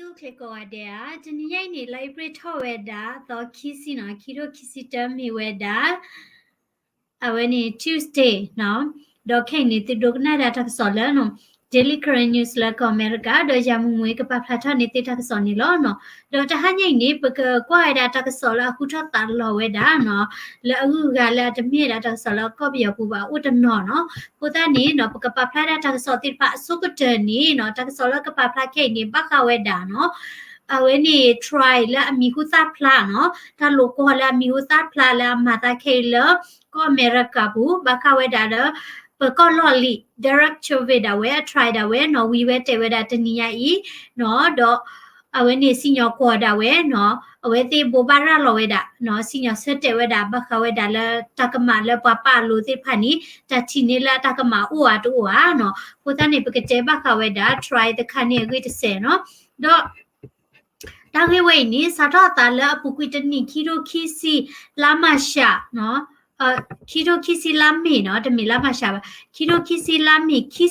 အိၣ်ချ့ကိးဂၤဒဲးဧါ, တနံၤညါအံၤန့ၣ် လါအ့ဖြ့ၣ်ထီၣ်ဝဲဒၣ် သီခံဆံနီၤ, ခံထိခံဆံတၢမ့ၢ်ဝဲဒၣ် အဝဲန့ၣ် Tuesday နီၤ, ဒီးခဲအံၤန့ၣ် သုဒိကနၣ်ဒၣ်တၢ်ကစီၣ်လၢနီၤ Daily Current News လၢကီၢ်အမဲရကၤ, ဒီးယၤမုၢ်မုၢ်ကပာ်ဖျါထီၣ်န့ၢ်သုတၢ်ကစီၣ်န့ၣ်လီၤနီၤ. ဒီးတဟါညါအံၤန့ၣ် ပကကွၢ်ဝဲဒၣ်တၢ်ကစီၣ်လၢအဃုထီၣ်သးလီၤဝဲဒၣ်နီၤ, လၢအဂုၤအဂၤလၢအတမ့ၢ်ဒၣ်တၢ်ကစီၣ်လၢကီၢ်ပယီၤပူၤဘၣ်အိၣ်တနီၤနီၤ. အဃိသတးန့ၣ်နီၤ ပကပာ်ဖျါဒၣ်တၢ်ကစီၣ်သ့ၣ်တဖၣ်အဆိကတၢၢ်န့ၣ်နီၤ, တၢ်ကစီၣ်လၢကပာ်ဖျါခဲအံၤန့ၣ် ဘၣ်ဃးဝဲဒၣ်နီၤ အဝဲန့ၣ် train လၢအမံၤဟူသၣ်ဖျါနီၤ, တၢ်လိာ်ကွီၢ်လၢအမံၤဟူသၣ်ဖျါလၢအမၤသးခဲအံၤလၢ ကီၢ်အမဲရကၤပူၤ ဘၣ်ဃးဝဲဒၣ်လၢ ပၢၤကီၢ်လီၢ်လံၤ Derek Chauvin ဒၣ်ဝဲ အ train ဒၣ်ဝဲနီၤ ဝံၤဝဲတဲာ်ဝဲဒၣ်တနံၤညါအံၤနီၤ, ဒီး အဝဲန့ၣ်စံၣ်ညီၣ်ကွီၢ်ဒၣ်ဝဲနီၤ, အဝဲသ့ၣ်ဘိးဘၣ်ရၤလီၤဝဲဒၣ်နီၤ, စံၣ်ညီၣ်ဆၢတဲာ်ဝဲဒၣ် ဘၣ်ဃးဝဲဒၣ်လၢတၢ်ကမၣ်လၢပှၤပာ်အလိၤသ့ၣ်တဖၣ်န့ၣ် တၢ်ထံၣ်န့ၢ်လၢအတၢ်ကမၣ်အိၣ်ဧါတအိၣ်ဧါနီၤ. အဃိသတးန့ၣ် ပကတဲဘၣ်ဃးဝဲဒၣ် train တခါန့ၣ်အဂ့ၢ်တစဲးနီၤ. ဒီး တၢ်ဂ့ၢ်ဝဲအံၤန့ၣ် စးထီၣ်အသးလၢအပူၤကွံာ်တနံၣ် ခံထိခံဆံ လါမၢ်ၡး ခံထိခံဆံလါမ့ၤနီၤ, တမ့ၢ်လါမၢ်ၡးဘၣ်, ခံထိခံဆံလါမ့ၤ ခံဆံယဲၢ်သီနီ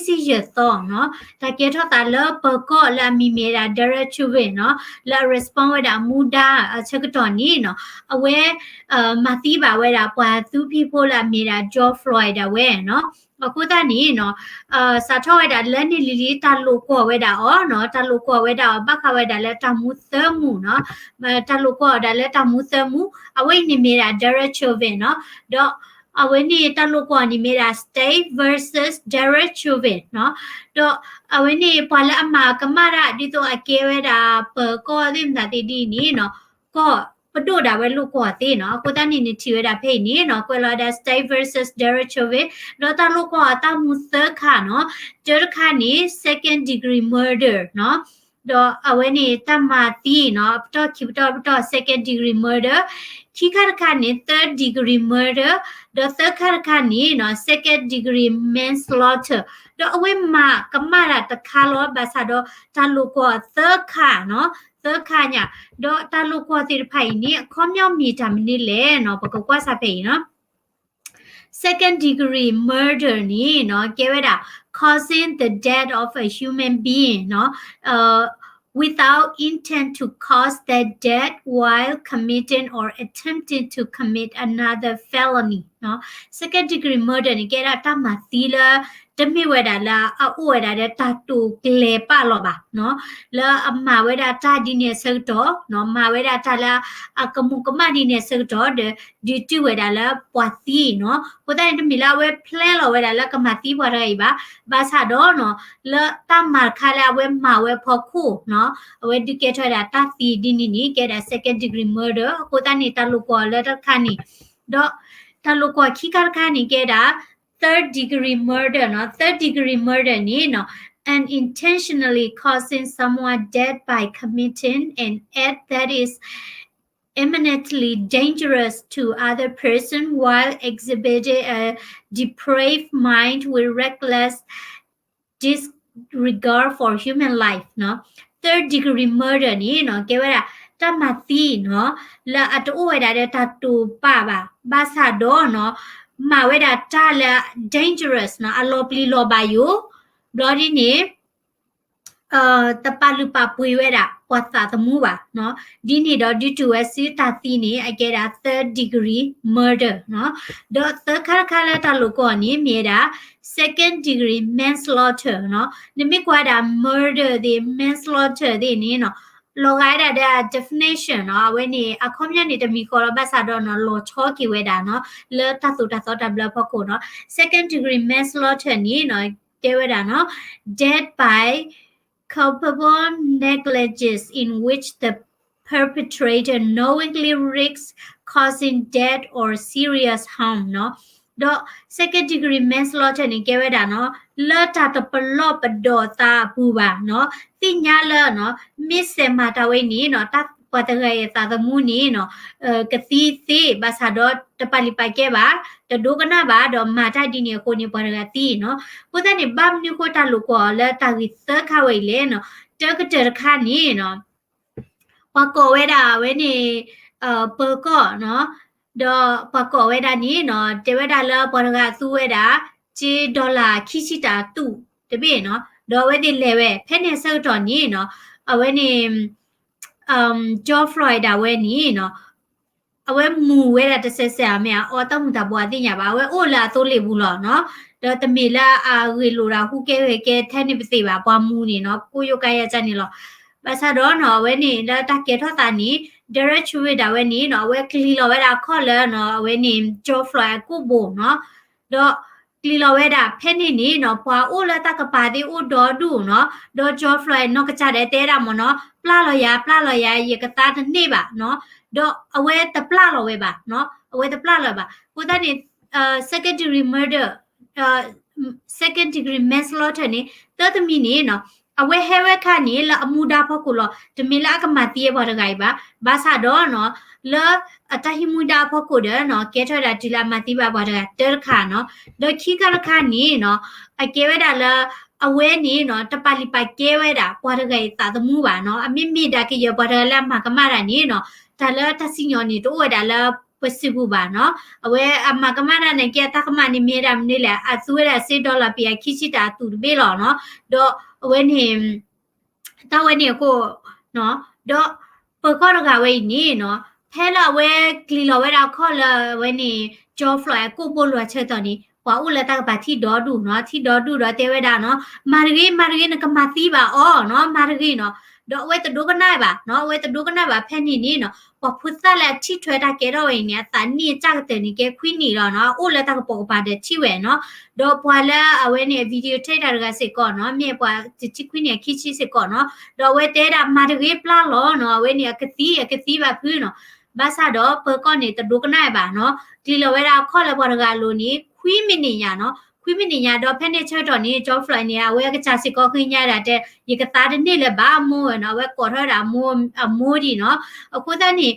ၤ, တၢ်ကဲထီၣ်သးလၢပၢၤကီၢ်လၢအမံၤမ့ၢ်ဝဲဒၣ် Derek Chauvin နီၤ, လၢအ respond ဝဲဒၣ်အမူဒါအဆၢကတီၢ်န့ၣ်နီၤ, အဝဲ မၤသံဘၣ်ဝဲဒၣ်ပှၤသူဖံးဖိလၢအမ့ၢ်ဒၣ် George Floyd ဒၣ်ဝဲနီၤ. အဃိသတးန့ၣ်နီၤ စးထီၣ်ဝဲဒၣ်လၢန့ၣ်လံၤလံၤ တၢ်လိာ်ကွီၢ်ဝဲဒၣ်အီၤနီၤ, တၢ်လိာ်ကွီၢ်ဝဲဒၣ်အီၤ ဘၣ်ဃးဝဲဒၣ်လၢတၢ်မူသၢမူနီၤ, တၢ်လိာ်ကွီၢ်ဝဲဒၣ်လၢတၢ်မူသၢမူ, အဝဲအံၤန့ၣ်မ့ၢ်ဒၣ် Derek Chauvin နီၤ, ဒီးအဝဲန့ၣ်တၢ်လိာ်ကွီၢ်န့ၣ်မ့ၢ်ဒၣ် State versus Derek Chauvin နီၤ, ဒီးအဝဲန့ၣ်ပှၤလၢအမၤကမၣ်တၢ် ဒ်သိးအကဲဝဲဒၣ်ပၢၤကီၢ်သ့ၣ်မတၤသ့ၣ်ဒ်အံၤန့ၣ်နီၤ, ကီၢ်ပဒိၣ်ဒၣ်ဝဲလိာ်ကွီၢ်သ့နီၤ, အဃိသတးန့ၣ် နထံၣ်ဝဲဒၣ်ဖဲအံၤန့ၣ်နီၤ, ကွဲးလီၤဝဲဒၣ် State versus Derek Chauvin, ဒီးတၢ်လိာ်ကွီၢ်အတၢ်မူသၢခါနီၤ, တၢတခါန့ၣ် second degree murder နီၤ, ဒီးအဝဲန့ၣ်တၢ်မၤသံနီၤ, ပတီၢ်ခံပတီၢ်ပတီၢ် second degree murder, ခံခါတခါန့ၣ် third degree murder, ဒီးသၢခါတခါန့ၣ်နီၤ second degree manslaughter, ဒီးအဝဲမၤကမၣ်တၢ်တခါလီၤ, ဘၣ်ဆၣ်ဒီးတၢ်လိာ်ကွီၢ်သၢခါနီၤ, သၢခါညါ, ဒီးတၢ်လိာ်ကွီၢ်သ့ၣ်တဖၣ်အံၤန့ၣ် အခီပညီမ့ၢ်တၢ်မနုၤလဲၣ်နီၤ, ပကကွၢ်စးဖဲအံၤနီၤ. Second degree murder န့ၣ်နီၤ ကဲဝဲဒၣ် causing the death of a human being နီၤ, without intent to cause that death while committing or attempting to commit another felony နီၤ. Second degree murder န့ၣ် ကဲဒၣ်တၢ်မၤသံလၢ တမ့ၢ်ဝဲဒၣ်လၢအအိၣ်ဝဲဒၣ်ဒီးတၢ်တိာ်ကျဲၤပာ်လီၤဘၣ်နီၤ, လၢအမၤဝဲဒၣ်တၢ်ဒ်န့ၣ်အဆၢကတီၢ်နီၤ, မၤဝဲဒၣ်တၢ်လၢအကမူးကမၣ်ဒ်န့ၣ်အဆၢကတီၢ် ဒီး ဒုးတုၤဝဲဒၣ်လၢပှၤသံနီၤ. အဃိသတးန့ၣ် တမ့ၢ်လၢအဝဲ plan လီၤဝဲဒၣ်လၢကမၤသံပှၤတဂၤအံၤဘၣ်, ဘၣ်ဆၣ်ဒီးနီၤ လၢတၢ်မၤတခါလၢအဝဲမၤဝဲအဖီခိၣ်နီၤ, အဝဲဒုးကဲထီၣ်ဝဲဒၣ်တၢ်သံဒ်န့ၣ်န့ၣ် ကဲဒၣ် second degree murder. အဃိသတးန့ၣ် တၢ်လိာ်ကွီၢ်လၢတၢ်တခါန့ၣ်, ဒီးတၢ်လိာ်ကွီၢ်ခံခါတခါန့ၣ် ကဲဒၣ် third degree murder နီၤ. Third degree murder န့ၣ်နီၤ unintentionally causing someone death by committing an act that is imminently dangerous to other person while exhibiting a depraved mind with reckless disregard for human life နီၤ. Third degree murder န့ၣ်နီၤ ကဲဝဲဒၣ် တၢ်မၤသံနီၤ လၢအတအိၣ်ဝဲဒၣ်ဒီးတၢ်တိာ်ပာ်ဘၣ်, ဘၣ်ဆၣ်ဒီးနီၤ မၤဝဲဒၣ်တၢ်လၢ dangerous နီၤ အလီၤပျံၤလီၤဘၣ်ယိာ်, ဘျီဒ်န့ၣ် တပာ်လုၢ်ပာ်ပှ့ၤဝဲဒၣ်ပှၤသးသမူဘၣ်နီၤ. ဒ်န့ၣ်ဒီး ဒုးတုၤဝဲဆူတၢ်သံန့ၣ် အကဲဒၣ် third degree murder နီၤ. ဒီးသၢခါတခါလၢတၢ်လိာ်ကွီၢ်န့ၣ် မ့ၢ်ဝဲဒၣ် second degree manslaughter နီၤ. နမ့ၢ်ကွၢ်ဝဲဒၣ် murder သ့ၣ် manslaughter သ့ၣ်န့ၣ်နီၤ လီၤဂာ်ဝဲဒၣ်ဒီး definition နီၤ, အဝဲန့ၣ် အခီပညီန့ၣ် တမံၤဃီလီၤ ဘၣ်ဆၣ်ဒီးနီၤ လီၤဆီက့ၤဝဲဒၣ်နီၤ လၢတၢ်သိၣ်တၢ်သီတၢ်ဘျၢအဖီခိၣ်နီၤ. Second degree manslaughter န့ၣ်နီၤ တဲဝဲဒၣ်နီၤ death by culpable negligence in which the perpetrator knowingly risks causing death or serious harm နီၤ. ဒီး second degree manslaughter န့ၣ် ကဲဝဲဒၣ်နီၤ လၢတၢ်တပလီၢ်ပဒီာ်သးအပူၤဘၣ်နီၤ, သ့ၣ်ညါလၢနီၤ မ့ၢ်စဲးမၤတၢ်ဝဲန့ၣ်နီၤ တၢ်ပှၤတဂၤအံၤအသးသမူန့ၣ်နီၤ ကသံသ့ ဘၣ်ဆၣ်ဒီးတပာ်လုၢ်ပာ်ကဲဘၣ်, တဒိကနၣ်ဘၣ် ဒီးမၤတၢ်ဒ်န့ၣ်အဃိန့ၣ် ပှၤတဂၤသံနီၤ. အဃိသတးန့ၣ် ဘၣ်မနုၤဃိတၢ်လိာ်ကွီၢ်အီၤလၢတၢ်ဂ့ၢ်သၢခါဝဲအံၤလဲၣ်နီၤ, တၢကတၢၢ်တခါန့ၣ်နီၤ ပှၤကိးဝဲဒၣ်ဝဲန့ၣ် ပၢၤကီၢ်နီၤ, ဒီးပှၤကိးဝဲဒၣ်န့ၣ်နီၤ တဲဝဲဒၣ်လၢပှၤတဂၤသူဝဲဒၣ် ကၠ့ dollar ခံဆံတၢ်သူၣ်တဘ့ၣ်နီၤ, ဒီးအဝဲသ့ၣ်လဲၤဝဲ ဖဲန့ၣ်အဆၢကတီၢ်န့ၣ်နီၤ အဝဲန့ၣ် George Floyd ဒၣ်ဝဲန့ၣ်နီၤ အဝဲမူၤဝဲဒၣ်တစဲးစဲးဧါ မ့ၢ်အီတၢ်မူၤတၢ်ဘှီးအသ့ၣ်ညါဘၣ်, အဝဲအိၣ်လၢအသိလ့ၣ်ပူၤလီၤနီၤ. ဒီးတမ့ၢ်လၢအဂ့ၢ်လိာ်ဒၣ်ဟူးကဲဂဲၤကဲထဲန့ၣ်ပသ့ၣ်ဘၣ်, ပှၤမူၤန့ၣ်နီၤ ကိးယိၤကါယၤကၢ်န့ၣ်လီၤ. ဘၣ်ဆၣ်ဒီးနီၤ အဝဲန့ၣ်လၢတၢ်ကဲထီၣ်သးန့ၣ် Derek Chauvin ဒၣ်ဝဲန့ၣ်နီၤ အဝဲကျံၤလီၤဝဲဒၣ်အခီၣ်လၢနီၤ အဝဲန့ၣ် George Floyd အကိာ်ဘိနီၤ. ဒီးကျံၤလီၤဝဲဒၣ်ဖဲန့ၣ်န့ၣ်နီၤ ပှၤအိၣ်လၢတၢ်ကပၤသ့ၣ်အိၣ်ဒီဒူၣ်နီၤ. ဒီး George Floyd နီၢ်ကစၢ်ဒၣ်တဲဒၣ်မ့ၢ်နီၤ ပျၢ်လီၤယၤ ပျၢ်လီၤယၤ ယကသါတန့ၢ်ဘၣ်နီၤ. ဒီးအဝဲတပျၢ်လီၤဝဲဘၣ်နီၤ အဝဲတပျၢ်လီၤဘၣ်. အဃိသတးန့ၣ် second degree murder, second degree manslaughter န့ၣ် သၢတမံၤန့ၣ်နီၤ အဝဲဟဲဝဲခါန့ၣ် လၢအမူဒါဖီခိၣ်လီၤ. တမ့ၢ်လၢအကမၤသံဝဲပှၤတဂၤအံၤဘၣ်. ဘၣ်ဆၣ်ဒီးနီၤ လၢအတၢ်ဟံးမူဒါအဖီခိၣ်ဒီးနီၤ ကဲထီၣ်ဝဲဒၣ်တုၤလၢအမၤသံဘၣ်ပှၤတဂၤတၢတခါနီၤ. ဒီးခံခါတခါန့ၣ်နီၤ အကဲဝဲဒၣ်လၢ အဝဲန့ၣ်နီၤ တပာ်လုၢ်ပာ်ကဲဝဲဒၣ်ပှၤတဂၤအံၤသးသမူဘၣ်နီၤ. အမ့မ့ၢ်ဒၣ်ကယဲၢ်ပှၤတဂၤလၢအမၤကမၣ်တၢ်န့ၣ်နီၤ တၢ်လၢတၢ်စံၣ်ညီၣ်န့ၣ် တအိၣ်ဝဲဒၣ်လၢပစုပူၤဘၣ်နီၤ. အဝဲအမၤကမၣ်တၢ်န့ၣ် ကဲအတၢ်ကမၣ်န့ၣ်မ့ၢ်ဝဲဒၣ်မနုၤလဲၣ်, အသူဝဲဒၣ်စ့ dollar ပံၤအခံဆံတၢ်အသူၣ်တဘ့ၣ်လီၤနီၤ. ဒီးအဝဲန့ၣ် တၢ်ဝဲန့ၣ်အဃိ ဒီးပၢၤကီၢ်တဂၤဝဲအံၤန့ၣ်နီၤ ဖဲလၢအဝဲကျံၤလီၤဝဲဒၣ်အခီၣ်လၢအဝဲန့ၣ် George Floyd အကိာ်ဘိလိၤအဆၢကတီၢ်န့ၣ် ပှၤအိၣ်လၢတၢ်ကပၤထံၣ်ဒီဒူၣ်နီၤ, ထံၣ်ဒီဒူၣ်ဒီးတဲဝဲဒၣ်နီၤ မၤတဂ့ၤ မၤတဂ့ၤ နကမၤသံဘၣ်အီၤနီၤ မၤတဂ့ၤနီၤ. ဒီးအဝဲတဒိကနၣ်ဘၣ်နီၤ, အဝဲတဒိကနၣ်ဘၣ်ဖဲန့ၣ်န့ၣ်နီၤ ပှၤဖိသၣ်လၢအထံၣ်ထွဲတၢ်ကဲထီၣ်ဝဲအံၤန့ၣ် အသးနံၣ်အစၢ်ကတၢၢ်န့ၣ် ကဲခွံနံၣ်လီၤနီၤ, အအိၣ်လၢတၢ်ကပိာ်ကပၤဒီးထံၣ်ဝဲနီၤ. ဒီးပှၤလၢအဝဲန့ၣ် video ထၢတၢ်တဂၤစ့ၢ်ကီးနီၤ မ့ၢ်ပှၤတဆံခွံနံၣ်အခံဆံစ့ၢ်ကီးနီၤ, ဒီးအဝဲတဲဒၣ်မၤတဂ့ၤပျၢ်လီၤနီၤ, အဝဲန့ၣ်အကသံ အကသံဘၣ်ဖုးနီၤ. ဘၣ်ဆၣ်ဒီးပၢၤကီၢ်န့ၣ်တဒိကနၣ်ဘၣ်နီၤ, ကျံၤလီၤဝဲဒၣ်အခီၣ်လၢပှၤတဂၤအလိၤန့ၣ် ခွံမံးနံးညါနီၤ, ခွံမံးနံးညါ ဒီးဖဲန့ၣ်ဆၢကတီၢ်န့ၣ် George Floyd န့ၣ် အဝဲအကစၢ်စ့ၢ်ကီးဃ့ညါဒၣ်တဲ ယကသါတန့ၢ်လၢၤဘၣ်အမိၢ်ဝဲနီၤ, အဝဲကိးထီၣ်ဝဲဒၣ်အမိၢ်ဒံးနီၤ. အဃိသတးန့ၣ်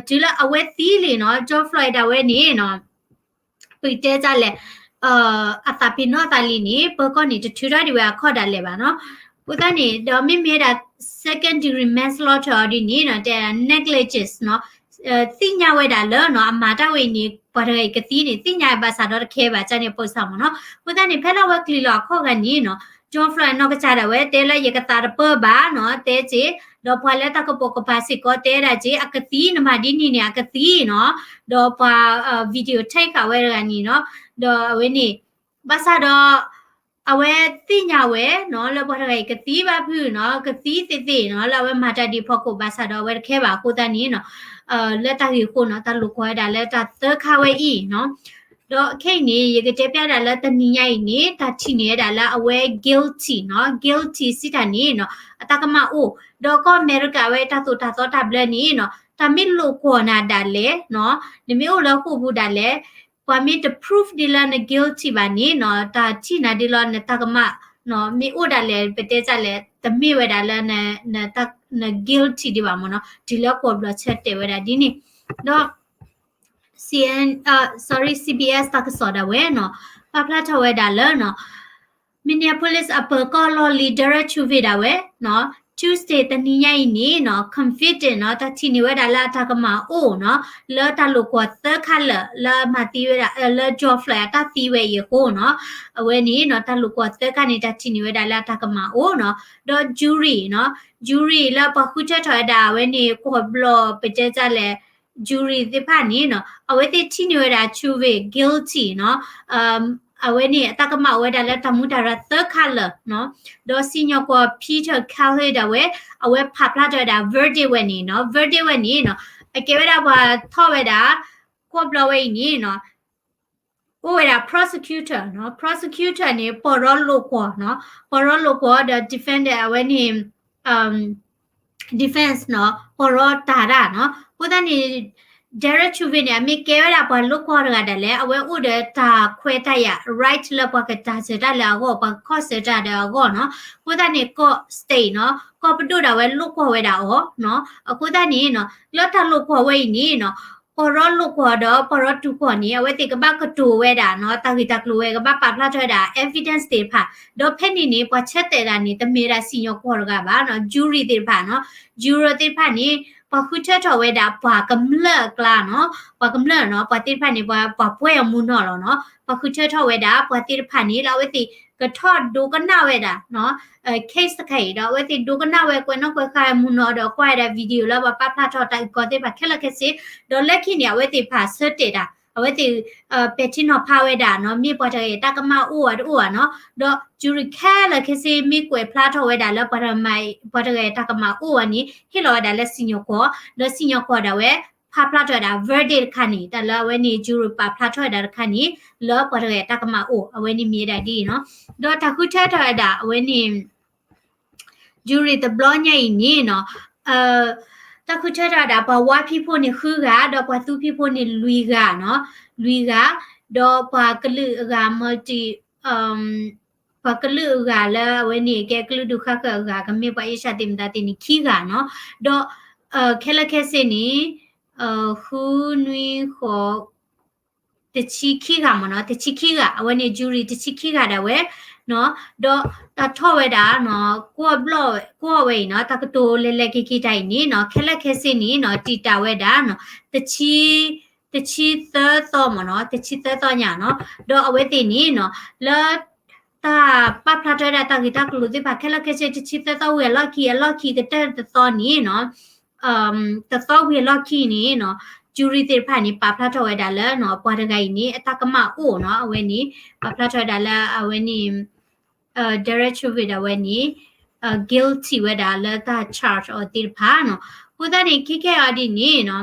တုၤလၢအဝဲသံလံနီၤ George Floyd ဒၣ်ဝဲန့ၣ်နီၤ ပတဲတၢ်လဲၣ် အသးပ့ၤနီၣ်သးလံန့ၣ် ပၢၤကီၢ်န့ၣ် တထုးထီၣ်ဒံးဝဲအခီၣ်ဒၣ်လဲာ်ဘၣ်နီၤ. အဃိသတးန့ၣ် ဒီးမ့မ့ၢ်ဝဲဒၣ် second degree manslaughter အီၤဒ်န့ၣ်နီၤ တဲ negligence နီၤ, သ့ၣ်ညါဝဲဒၣ်လၢနီၤ အမၤတၢ်ဝဲအံၤန့ၣ် ပှၤတဂၤအံၤကသံန့ၣ် သ့ၣ်ညါဘၣ်ဆၣ်ဒီးတခဲဘၣ်န့ၣ် ပိာ်ဆၣ်မ့ၢ်နီၤ. အဃိသတးန့ၣ် ဖဲလၢအဝဲကျံၤလီၤအခီၣ်ဂၤန့ၣ်နီၤ George Floyd နီၢ်ကစၢ်ဒၣ်ဝဲ တဲလၢယကသါတပၢၢ်ဘၣ်နီၤ တဲက့ၤ, ဒီးပှၤလၢတၢ်ကပိာ်ကပၤစ့ၢ်ကီးတဲဒၣ်က့ၤ အကသံ နမၤဒ်န့ၣ်န့ၣ် အကသံနီၤ, ဒီးပှၤ video ထၢဃာ်ဝဲတဂၤန့ၣ်နီၤ, ဒီးအဝဲန့ၣ် ဘၣ်ဆၣ်ဒီး အဝဲသ့ၣ်ညါဝဲနီၤ လၢပှၤတဂၤအံၤကသံဘၣ်ဖုးနီၤ ကသံသ့သ့နီၤ လၢအဝဲမၤတၢ်ဒ်အဖီခိၣ် ဘၣ်ဆၣ်ဒီးအဝဲတခဲဘၣ်အဃိသတးန့ၣ်နီၤ လၢတၢ်ဂ့ၢ်အဃိနီၤ တၢ်လိာ်ကွီၢ်ဝဲဒၣ်လၢတၢ်သၢခါဝဲအံၤနီၤ. ဒီးခဲအံၤန့ၣ် ယကတဲပျးဒၣ်လၢတနံၤညါအံၤန့ၣ် တၢ်ထံၣ်န့ၢ်ဝဲဒၣ်လၢအဝဲ guilty နီၤ guilty စံးတၢ်န့ၣ်နီၤ အတၢ်ကမၣ်အိၣ်, ဒီးကီၢ်အမဲရကၤဝဲတၢ်သိၣ်တၢ်သီတၢ်ဘျၢန့ၣ်နီၤ တၢ်မ့ၢ်လိာ်ကွီၢ်နၤဒၣ်လဲာ်နီၤ နမ့ၢ်အိၣ်လၢဃိာ်ပူၤဒၣ်လဲာ် ပှၤမ့ၢ်တ prove ဒ်လၢန guilty ဘၣ်န့ၣ်နီၤ တၢ်ထံၣ်နၤဒ်လီၤ နတၢ်ကမၣ်နီၤ မ့ၢ်အိၣ်ဒၣ်လဲာ် ပတဲတၢ်လဲၣ် တမ့ၢ်ဝဲဒၣ်လၢ န guilty ဒံးဘၣ်မ့ၢ်နီၤ တုၤလၢကွီၢ်ဘျီၣ်ဆၢတဲာ်ဝဲဒၣ်ဒ်န့ၣ် ဒီး CN, sorry, CBS တၢ်ကစီၣ်ဒၣ်ဝဲနီၤ ပာ်ဖျါထီၣ်ဝဲဒၣ်လၢနီၤ Minneapolis အပၢၤကီၢ်လီၢ်လံၤ Derek Chauvin ဒၣ်ဝဲနီၤ Tuesday တနံၤညါအံၤန့ၣ်နီၤ convicted နီၤ တၢ်ထံၣ်န့ၢ်ဝဲဒၣ်လၢအတၢ်ကမၣ်အိၣ်နီၤ လၢတၢ်လိာ်ကွီၢ်သၢခါလၢာ် လၢအမၤသံဝဲဒၣ် လၢ George Floyd အတၢ်သံဝဲအံၤအဃိနီၤ အဝဲန့ၣ်နီၤ တၢ်လိာ်ကွီၢ်သၢခါန့ၣ် တၢ်ထံၣ်န့ၢ်ဝဲဒၣ်လၢအတၢ်ကမၣ်အိၣ်နီၤ ဒီး jury နီၤ jury လၢပှၤဃုထၢထီၣ်ဝဲဒၣ် အဝဲန့ၣ် ကွီၢ်ဘျီၣ် ပတဲတၢ်လဲၣ် jury သ့ၣ်တဖၣ်န့ၣ်နီၤ အဝဲသ့ၣ်ထံၣ်န့ၢ်ဝဲဒၣ် Chauvin guilty နီၤ အဝဲန့ၣ် အတၢ်ကမၣ်အိၣ်ဝဲဒၣ်လၢတၢ်မူးတၢ်ရၢ်သၢခါလၢာ်နီၤ ဒီးစံၣ်ညီၣ်ကွီၢ် Peter Keller ဒၣ်ဝဲ အဝဲဖးဖျါထီၣ်ဝဲဒၣ် verdict ဝဲန့ၣ်နီၤ verdict ဝဲန့ၣ်နီၤ အကဲဝဲဒၣ်ပှၤထီၣ်ဝဲဒၣ် ကွီၢ်ဘျီၣ်ဝဲအံၤန့ၣ်နီၤ အိၣ်ဝဲဒၣ် prosecutor နီၤ prosecutor န့ၣ် ပီၢ်ရီလိာ်ကွီၢ်နီၤ ပီၢ်ရီလိာ်ကွီၢ်ဒီး defendant အဝဲန့ၣ် defense နီၤ ပီၢ်ရီတၢ်တၢ်နီၤ အဃိသတးန့ၣ် Derek Chauvin န့ၣ် အမ့ၢ်ကဲဝဲဒၣ်ပှၤလိာ်ကွီၢ်တဂၤဒၣ်လဲာ် အဝဲအိၣ်ဒီးတၢ်ခွဲးတၢ်ယာ် right လၢပှၤကတၢ်စၢၤတၢ်လၢအဂီၢ် ပှၤကခီၣ်စၢၤတၢ်ဒီးအဂီၢ်နီၤ အဃိသတးန့ၣ် ကီၢ် state နီၤ ကီၢ်ပဒိၣ်ဒၣ်ဝဲလိာ်ကွီၢ်ဝဲဒၣ်အီၤနီၤ အဃိသတးန့ၣ်နီၤ လၢတၢ်လိာ်ကွီၢ်ဝဲအံၤန့ၣ်နီၤ ပီၢ်ရီလိာ်ကွီၢ်ဒီးပီၢ်ရီတူၢ်ကွီၢ်န့ၣ် အဝဲသ့ၣ်ကဘၣ်ကတိၤဝဲဒၣ်နီၤ တၢ်ဂ့ၢ်တၢ်ကျိၤဝဲကဘၣ်ပာ်ဖျါထီၣ်ဝဲဒၣ် evidence သ့ၣ်တဖၣ် ဒီးဖဲန့ၣ်န့ၣ် ပှၤဆၢတဲာ်ဒၣ်န့ၣ် တမ့ၢ်ဝဲဒၣ်စံၣ်ညီၣ်ကွီၢ်တဂၤဘၣ်နီၤ jury သ့ၣ်တဖၣ်နီၤ jury သ့ၣ်တဖၣ်န့ၣ် ပှၤဃုထၢထီၣ်ဝဲဒၣ်ပှၤကမျၢၢ်အကျါနီၤ ပှၤကမျၢၢ်နီၤ ပှၤသ့ၣ်တဖၣ်န့ၣ် ပှၤ ပှၤပှဲၤအမူနီၢ်လီၤနီၤ ပှၤဃုထၢထီၣ်ဝဲဒၣ် ပှၤသ့ၣ်တဖၣ်န့ၣ် လၢအဝဲသ့ၣ် ကထီၣ်ဒိကနၣ်ဝဲဒၣ်နီၤ case တခါအံၤဒီး အဝဲသ့ၣ်ဒိကနၣ်ဝဲကွဲးနီၣ်ကွဲးဃါမုၢ်နီၤဒီးကွၢ်ဝဲဒၣ် video လၢပှၤပာ်ဖျါထီၣ်တၢ်အုၣ်ကီၤသ့ၣ်တဖၣ်ခဲလၢာ်ခဲဆ့ ဒီးလၢခံန့ၣ် အဝဲသ့ၣ်တဖၣ်ဆၢတဲာ်တၢ် အဝဲသ့ၣ် ပဲာ်ထံနီၤဖးဝဲဒၣ်နီၤ မ့ၢ်ပှၤတဂၤအံၤတၢ်ကမၣ်အိၣ်အတအိၣ်ဧါနီၤ ဒီး jury ခဲလၢာ်ခဲဆ့မ့ၢ်ကွဲးဖျါထီၣ်ဝဲဒၣ်လၢပှၤတဂၤ ပှၤတဂၤအံၤတၢ်ကမၣ်အိၣ်အီၤန့ၣ် ဟ့ၣ်လီၤဝဲဒၣ်လၢစံၣ်ညီၣ်ကွီၢ် ဒီးစံၣ်ညီၣ်ကွီၢ်ဒၣ်ဝဲ ပာ်ဖျါထီၣ်ဝဲဒၣ် verdict တခါန့ၣ် တၢ်လၢအဝဲန့ၣ် jury ပာ်ဖျါထီၣ်ဝဲဒၣ်တခါန့ၣ် လၢပှၤတဂၤအံၤတၢ်ကမၣ်အိၣ် အဝဲန့ၣ်မ့ၢ်ဝဲဒၣ်ဒ်အံၤနီၤ ဒီးတၢ်ဃုထၢထီၣ်ဝဲဒၣ်အဝဲန့ၣ် jury တဘျီညါအံၤန့ၣ်နီၤ တၢ်ဃုထၢထီၣ်ဝဲဒၣ် ပှၤဝါဖံးဖိန့ၣ်ဃုဂၤ ဒီးပှၤသူဖံးဖိန့ၣ်လွံၢ်ဂၤနီၤ လွံၢ်ဂၤ ဒီးပှၤကလုာ်အဂၤ multi ပှၤကလုာ်အဂၤလၢအဝဲန့ၣ် ကဲကလုာ်ဒူၣ်ဃၣ်ဃၢၤအဂၤ ကမ့ၢ်ပှၤအ့ရှၢၣ်သ့ၣ်မတၤသ့ၣ်န့ၣ် ခံဂၤနီၤ ဒီး ခဲလၢာ်ခဲဆ့န့ၣ် ဃုနွံဃိး တဆံခံဂၤမ့ၢ်နီၤ တဆံခံဂၤ အဝဲန့ၣ် jury တဆံခံဂၤဒၣ်ဝဲနီၤ ဒီးတၢ်ထီၣ်ဝဲဒၣ်နီၤ ကွီၢ်ဘျီၣ် ကွီၢ်ဝဲအံၤနီၤ တၢ်ကတိၤလဲၤလဲၤက့ၤက့ၤတၢ်အံၤန့ၣ်နီၤ ခဲလၢာ်ခဲဆ့န့ၣ်နီၤ တံာ်တာ်ဝဲဒၣ်နီၤ တဆံ တဆံသၢသီမ့ၢ်နီၤ တဆံသၢသီညါနီၤ ဒီးအဝဲသ့ၣ်န့ၣ်နီၤ လၢ တၢ်ပာ်ဖျါထီၣ်ဝဲဒၣ်တၢ်ဂ့ၢ်တၢ်ကျိၤသ့ၣ်တဖၣ်ခဲလၢာ်ခဲဆ့ တဆံသၢသီဝံၤအလီၢ်ခံ အလီၢ်ခံကတၢၢ်တသီန့ၣ်နီၤ တသီဝံၤအလီၢ်ခံန့ၣ်နီၤ jury သ့ၣ်တဖၣ်န့ၣ် ပာ်ဖျါထီၣ်ဝဲဒၣ်လၢနီၤ ပှၤတဂၤအံၤန့ၣ် အတၢ်ကမၣ်အိၣ်နီၤ အဝဲန့ၣ် ပာ်ဖျါထီၣ်ဝဲဒၣ်လၢအဝဲန့ၣ် Derek Chauvin အဝဲန့ၣ် guilty ဝဲဒၣ်လၢတၢ် charge အီၤသ့ၣ်တဖၣ်နီၤ အဃိသတးန့ၣ် ခဲခဲအံၤဒ်န့ၣ်နီၤ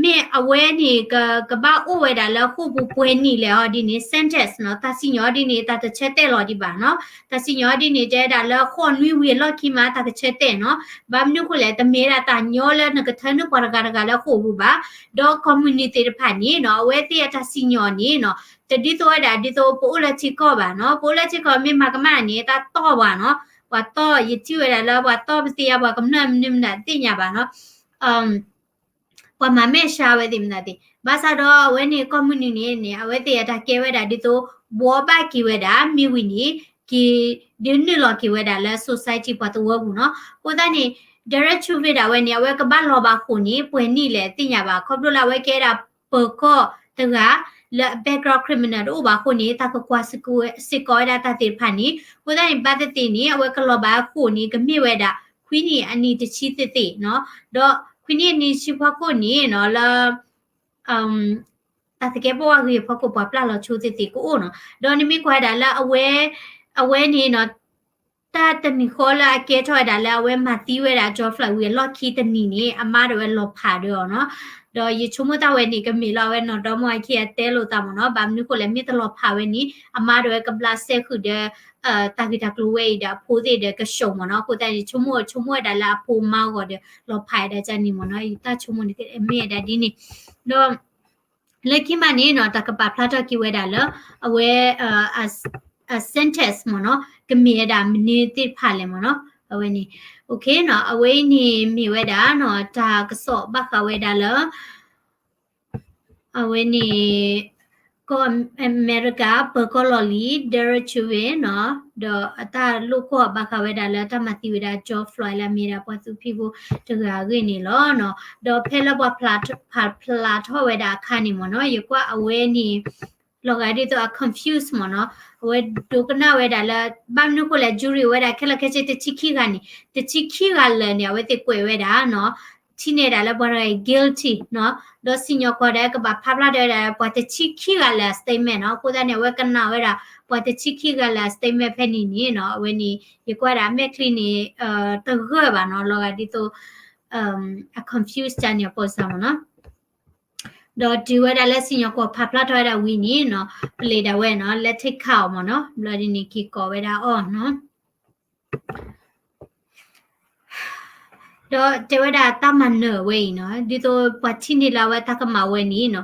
မ့ၢ်အဝဲန့ၣ် ကဘၣ်အိၣ်ဝဲဒၣ်လၢဃိာ်ပူၤပှဲၤနံၣ်လဲၣ်အီၤဒ်န့ၣ် sentence နီၤ တၢ်စံၣ်ညီၣ်အီၤဒ်န့ၣ် တၢ်တဆၢတဲာ်လီၤဒံးဘၣ်နီၤ တၢ်စံၣ်ညီၣ်အီၤဒ်န့ၣ် တဲဒၣ်လၢဃိာ်နွံဝံၤအလီၢ်ခံမး တၢ်ကဆၢတဲာ်နီၤ ဘၣ်မနုၤဃိလဲၣ် တမ့ၢ်ဒၣ်တၢ်ညီလၢနကထၢနုာ်ပှၤတဂၤတဂၤလၢဃိာ်ပူၤဘၣ် ဒီး community သ့ၣ်တဖၣ်န့ၣ်နီၤ အဝဲသ့ၣ်အတၢ်စံၣ်ညီၣ်န့ၣ်နီၤ တဒ်သိးဝဲဒၣ်ဒ်သိးပအိၣ်လၢထံကီၢ်ဘၣ်နီၤ ပအိၣ်လၢထံကီၢ်မ့ၢ်မၤကမၣ်န့ၣ် တၢ်တီၢ်ပှၤနီၤ ပှၤတီၢ် ယထံၣ်ဝဲဒၣ်လၢပှၤတီၢ်ပသ့ဧါ ပှၤကမျၢၢ်မနုၤမနုၤသ့ၣ်ညါဘၣ်နီၤ ပှၤမၤမဲာ်ဆှးဝဲသ့ၣ်မနုၤသ့ၣ် ဘၣ်ဆၣ်ဒီးအဝဲန့ၣ် ကီၢ်မုၢ်နုာ်န့ၣ်န့ၣ် အဝဲသ့ၣ်အတၢ်ကဲဝဲဒၣ်ဒ်သိး ဘှီဘၣ်က့ၤဝဲဒၣ် မ့ၢ်ဝံၤန့ၣ် က့ၤဒုးနုာ်လီၤက့ၤဝဲဒၣ်လၢ society ပှၤသဝီပူၤနီၤ အဃိသတးန့ၣ် Derek Chauvin ဒၣ်ဝဲန့ၣ် အဝဲကဘၣ်လီၤဘၣ်ဃိာ်န့ၣ် ပှဲၤနံၣ်လဲၣ်သ့ၣ်ညါဘၣ် ခီဖျိလၢအဝဲကဲဒၣ်ပၢၤကီၢ်တဂၤ လၢအ background criminal တအိၣ်ဘၣ်အဃိန့ၣ် တၢ်ကကွၢ်စ့ၢ်ကီးဝဲဒၣ်တၢ်သ့ၣ်တဖၣ်န့ၣ် အဃိသတးန့ၣ် ဘၣ်သ့ၣ်သ့ၣ်န့ၣ် အဝဲကလီၤဘၣ်အဃိာ်န့ၣ် ကမ့ၢ်ဝဲဒၣ် ခွံနံၣ်အနံၣ်တဆံသ့ၣ်သ့ၣ်နီၤ ဒီးခွံနံၣ်အနံၣ်တဆံဖီခိၣ်န့ၣ်နီၤ လၢ တၢ်သကဲးပဝးဂ့ၤအဖီခိၣ် ပှၤပျၢ်လီၤဆိသ့ၣ်သ့ၣ်ကအိၣ်နီၤ ဒီးနမ့ၢ်ကွၢ်ဝဲဒၣ်လၢအဝဲ အဝဲန့ၣ်နီၤ တၢ်တနံၤဃီလၢအကဲထီၣ်ဝဲဒၣ်လၢအဝဲမၤသံဝဲဒၣ် George Floyd ဝံၤအလီၢ်ခံတနံၤန့ၣ် အမါဒၣ်ဝဲလီၤဖးဒီးအီၤနီၤ ဒီးယဆိကမိၣ်တၢ်ဝဲန့ၣ် ကမ့ၢ်လၢအဝဲနီၢ်ဒီမါဝၤခံဂၤတဲလိာ်သးမ့ၢ်နီၤ ဘၣ်မနုၤဃိလဲၣ် မ့ၢ်တလီၤဖးဝဲန့ၣ် အမါဒၣ်ဝဲကဘျးစဲဃုာ်ဒီး တၢ်ဂ့ၢ်တၢ်ကျိၤဝဲအံၤဒီးအဖိသ့ၣ်ဒီးကဆှီမ့ၢ်နီၤ အဃိသတးန့ၣ် ဆိကမိၣ် ဆိကမိၣ်ဝဲဒၣ်လၢအဖိမါအဂီၢ်ဒီး လီၤဖးဝဲဒၣ်ကန့ၣ်မ့ၢ်နီၤ ယတၢ်ဆိကမိၣ်န့ၣ် မ့ၢ်ဝဲဒၣ်ဒ်န့ၣ် ဒီး လၢခံမးန့ၣ်နီၤ တၢ်ကပာ်ဖျါထီၣ်က့ၤဝဲဒၣ်လၢ အဝဲ အ sentence မ့ၢ်နီၤ ကမ့ၢ်ဝဲဒၣ်မနုၤသ့ၣ်တဖၣ်လဲၣ်မ့ၢ်နီၤ အဝဲန့ၣ် okay နီၤ အဝဲအံၤန့ၣ်မ့ၢ်ဝဲဒၣ်နီၤ တၢ်ကစီၣ်ဘၣ်ဃးဝဲဒၣ်လၢ အဝဲန့ၣ် ကီၢ်အမဲရကၤ ပၢၤကီၢ်လီၢ်လံၤ Derek Chauvin နီၤ ဒီးအတၢ်လိာ်ကွီၢ်ဘၣ်ဃးဝဲဒၣ်လၢတၢ်မၤသံဝဲဒၣ် George Floyd လၢအမ့ၢ်ဒၣ်ပှၤသူဖံးဖိတဂၤအဂ့ၢ်န့ၣ်လီၤနီၤ ဒီးဖဲလၢပှၤဖျါထီၣ်ဝဲဒၣ်အခါန့ၣ်မ့ၢ်နီၤ ယကွၢ်အဝဲန့ၣ် လီၤဂာ်ဒ်သိးအ confuse မ့ၢ်နီၤ အဝဲဒိကနၣ်ဝဲဒၣ်လၢ ဘၣ်မနုၤဃိလဲၣ် jury ဝဲဒၣ်ခဲလၢာ်ခဲဆ့တဆံခံဂၤန့ၣ် တဆံခံဂၤလၢာ်န့ၣ် အဝဲသ့ၣ်ကွဲးဝဲဒၣ်နီၤ ထံၣ်န့ၢ်ဒၣ်လၢပှၤတဂၤအံၤ guilty နီၤ ဒီးစံၣ်ညီၣ်ကွီၢ်ဒီးကဘၣ်ဖးဖျါထီၣ်ဝဲဒၣ် ပှၤတဆံခံဂၤလၢာ်အ statement နီၤ အဃိသတးန့ၣ် အဝဲကနၣ်ဝဲဒၣ် ပှၤတဆံခံဂၤလၢာ်အ statement ဖဲန့ၣ်န့ၣ်နီၤ အဝဲန့ၣ် ယကွၢ်ဒၣ်မဲာ်ချံန့ၣ် တဂၢၢ်ဘၣ်နီၤ လီၤဂာ်ဒ်သိး အ confuse တၢ်န့ၣ်အပိစၢ်မ့ၢ်နီၤ ဒီးတုၤဝဲဒၣ်လၢစံၣ်ညီၣ်ကွီၢ်ဖးဖျါထီၣ်ဝဲဒၣ်ဝံၤန့ၣ်နီၤ ပလံးဒၣ်ဝဲနီၤ let it count မ့ၢ်နီၤ ဘျီဒ်န့ၣ်က့ၤကိးဝဲဒၣ်အီၤနီၤ ဒီးတဲဝဲဒၣ်တၢ်မၤနၢၤဝဲအံၤနီၤ ဒ်သိးပှၤထံၣ်န့ၢ်လၢအဝဲတၢ်ကမၣ်ဝဲန့ၣ်နီၤ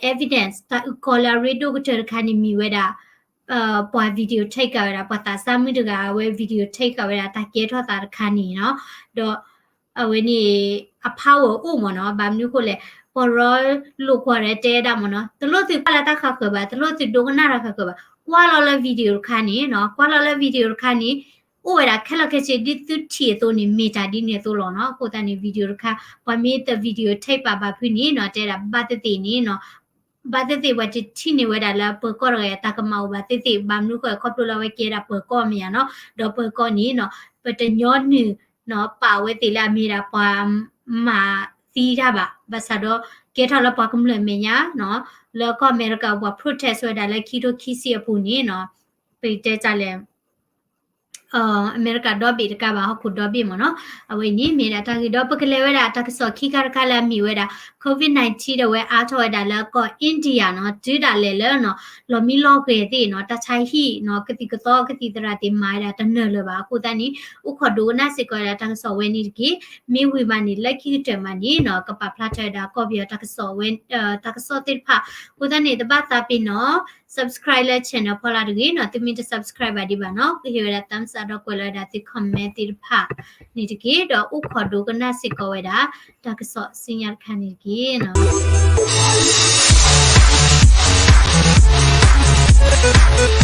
evidence တၢ်အုၣ်ကီၤလၢအရ့ဒိၣ်ကတၢၢ်တခါန့ၣ်မ့ၢ်ဝဲဒၣ် ပှၤ video take ဝဲဒၣ် ပှၤသးစၢ်မုၣ်တဂၤ အဝဲ video take ဝဲဒၣ်တၢ်ကဲထီၣ်သးတခါန့ၣ်နီၤ ဒီး အဝဲန့ၣ် အ power အိၣ်မ့ၢ်နီၤ ဘၣ်မနုၤဃိလဲၣ် ပှၤရီလိာ်ကွီၢ်ဒီးတဲဒၣ်မ့ၢ်နီၤ တလိၣ်သုကွၢ်လၢတၢ်ဃးဃၢၤဘၣ် တလိၣ်သုဒိကနၣ်တၢ်ဃးဃၢၤဘၣ် ကွၢ်လီၤလၢ video တခါန့ၣ်နီၤ ကွၢ်လီၤလၢ video တခါန့ၣ် အိၣ်ဝဲဒၣ်ခဲလၢာ်ခဲဆ့ဒ်သုထံၣ်အသိးန့ၣ် မ့ၢ်တၢ်ဒ်န့ၣ်အသိးလီၤနီၤ အဃိသတးန့ၣ် video တခါ ပှၤမ့ၢ်တ video take ပာ်ဘၣ်ဖုန့ၣ်နီၤ တဲဒၣ်ဘၣ်သ့ၣ်သ့ၣ်န့ၣ်နီၤ ဘၣ်သ့ၣ်သ့ၣ်ပှၤတထံၣ်န့ၢ်ဝဲဒၣ်လၢပၢၤကီၢ်တဂၤအတၢ်ကမၣ်အိၣ်ဘၣ်သ့ၣ်သ့ၣ် ဘၣ်မနုၤဃိ ခီဖျိလၢအဝဲကဲဒၣ်ပၢၤကီၢ်မ့ၢ်ဧါနီၤ, ဒီးပၢၤကီၢ်န့ၣ်နီၤ ပတညီနုၢ်နီၤ ပာ်ဝဲသ့ၣ်လၢအမ့ၢ်ဒၣ်ပှၤမၤသံတၢ်ဘၣ်, ဘၣ်ဆၣ်ဒီး ကဲထီၣ်လၢပှၤကမျၢၢ်မဲာ်ညါနီၤ, လၢကီၢ်အမဲရကၤပှၤ protest ဝဲဒၣ်လၢခံထိခံဆံအပူၤန့ၣ်နီၤ, ပတဲတၢ်လဲၣ် အမဲရကၤဒီဘ့ၣ်တကးဘၣ် ဟီၣ်ခိၣ်ဒီဘ့ၣ်မ့ၢ်နီၤ, အဝဲအံၤန့ၣ်မ့ၢ်ဒၣ်တၢ်ဂ့ၢ်ဒီး ပကလဲၤဝဲဒၣ်တၢ်ကစီၣ်ခံခါတခါလၢအမ့ၢ်ဝဲဒၣ် COVID nineteen ဒီးဝဲအါထီၣ်ဝဲဒၣ်လၢကီၢ် India နီၤ, တုၤဒၣ်လဲာ်လၢနီၤ လီၤမံလီၤဂဲၤသ့ၣ်နီၤ, တၢ်ဆါဟံၣ်နီၤ ကသံၣ်ကသီကသံၣ်သရၣ်သ့ၣ်မၤဝဲဒၣ်တနၢၤလၢၤဘၣ်. အဃိသတးန့ၣ် အိၣ်ခိးဒိကနၣ်စ့ၢ်ကီးဝဲဒၣ်တၢ်ကစီၣ်ဝဲန့ၣ်တက့ၢ်. မ့ၢ်ဝံၤမးန့ၣ် လၢခံကတၢၢ်မးန့ၣ်နီၤ ကပာ်ဖျါထီၣ်ဝဲဒၣ်ကီၢ်ပယီၤတၢ်ကစီၣ်ဝဲ တၢ်ကစီၣ်သ့ၣ်တဖၣ်. အဃိသတးန့ၣ် တဘၣ်သးပ့ၤနီၣ် subscribe လၢ channel ဖီလာ်တဂ့ၤနီၤ, သုမ့ၢ်တ subscribe ဘၣ်ဒံးဘၣ်နီၤ ကဟ့ၣ်ဝဲဒၣ် thumbs up ဒီးကွဲးလီၤဝဲဒၣ်သု comment သ့ၣ်တဖၣ်န့ၣ်တက့ၢ်. ဒီးအိၣ်ခိးဒိကနၣ်စ့ၢ်ကီးဝဲဒၣ် တၢ်ကစီၣ်ဆူညါတခါန့ၣ်တက့ၢ်နီၤ.